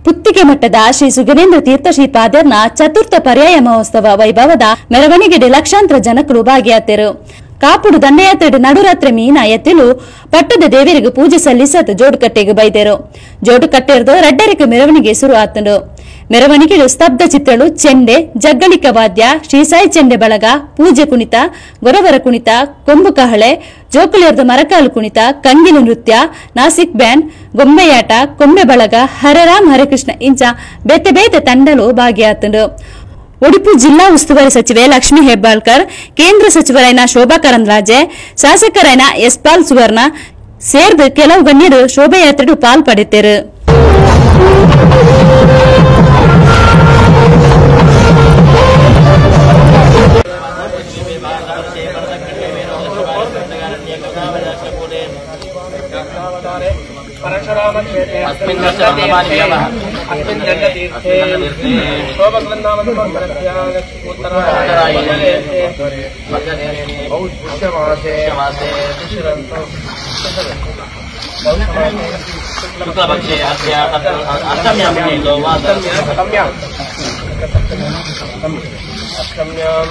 ಪುತ್ತಿಗೆ ಮಠದ ಶ್ರೀ ಸುಗನೇಂದ್ರ ತೀರ್ಥ ಶ್ರೀಪಾದರ್ನ ಚತುರ್ಥ ಪರ್ಯಾಯ ಮಹೋತ್ಸವ ವೈಭವದ ಮೆರವಣಿಗೆಡೆ ಲಕ್ಷಾಂತರ ಜನಕರು ಭಾಗಿಯಾತೆರು. ಕಾಪುಡು ದಂಡಯಾತ್ರೆ ನಡುರಾತ್ರಿ ಮೀನ ಎತ್ತಿಲು ಪಟ್ಟದ ದೇವರಿಗೆ ಪೂಜೆ ಸಲ್ಲಿಸತ್ ಜೋಡುಕಟ್ಟೆಗೆ ಬೈದರು. ಜೋಡುಕಟ್ಟೆರ್ದು ರಡ್ಡರಿಕ ಮೆರವಣಿಗೆ ಶುರು ಆತಂಡು. ಮೆರವಣಿಗೆಲು ಸ್ತಬ್ಧ ಚಿತ್ರಳು, ಚೆಂಡೆ, ಜಗ್ಗಳಿಕ ವಾದ್ಯ, ಶ್ರೀಸಾಯಿ ಚೆಂಡೆ ಬಳಗ, ಪೂಜೆ ಕುಣಿತ, ಗೊರವರ ಕುಣಿತ, ಕೊಂಬು ಕಹಳೆ, ಜೋಕುಲಿಯರ್ದು ಮರಕಾಲು ಕುಣಿತ, ಕಂಗಿಲು ನೃತ್ಯ, ನಾಸಿಕ್ ಬ್ಯಾಂಡ್, ಗೊಂಬೆಯಾಟ, ಕೊಂಬೆ ಬಳಗ, ಹರರಾಮ್ ಹರಕೃಷ್ಣ ಇಂಚ ಬೇತೆ ಬೇತೆ ತಂಡಲು ಭಾಗಿಯಾತಂಡು. ಉಡುಪಿ ಜಿಲ್ಲಾ ಉಸ್ತುವಾರಿ ಸಚಿವೆ ಲಕ್ಷ್ಮೀ ಹೆಬ್ಬಾಳ್ಕರ್, ಕೇಂದ್ರ ಸಚಿವರಾಯನ ಶೋಭಾ ಕರಂದ್ಲಾಜೆ, ಶಾಸಕರಾಯನ ಯಶ್ಪಾಲ್ ಸುವರ್ಣ ಸೇರ್ದು ಕೆಲವು ಗಣ್ಯರು ಶೋಭಾಯಾತ್ರೆಡು ಪಾಲ್ ಪಡೆದರು. ಅಷ್ಟಮ್ಯಾಂ.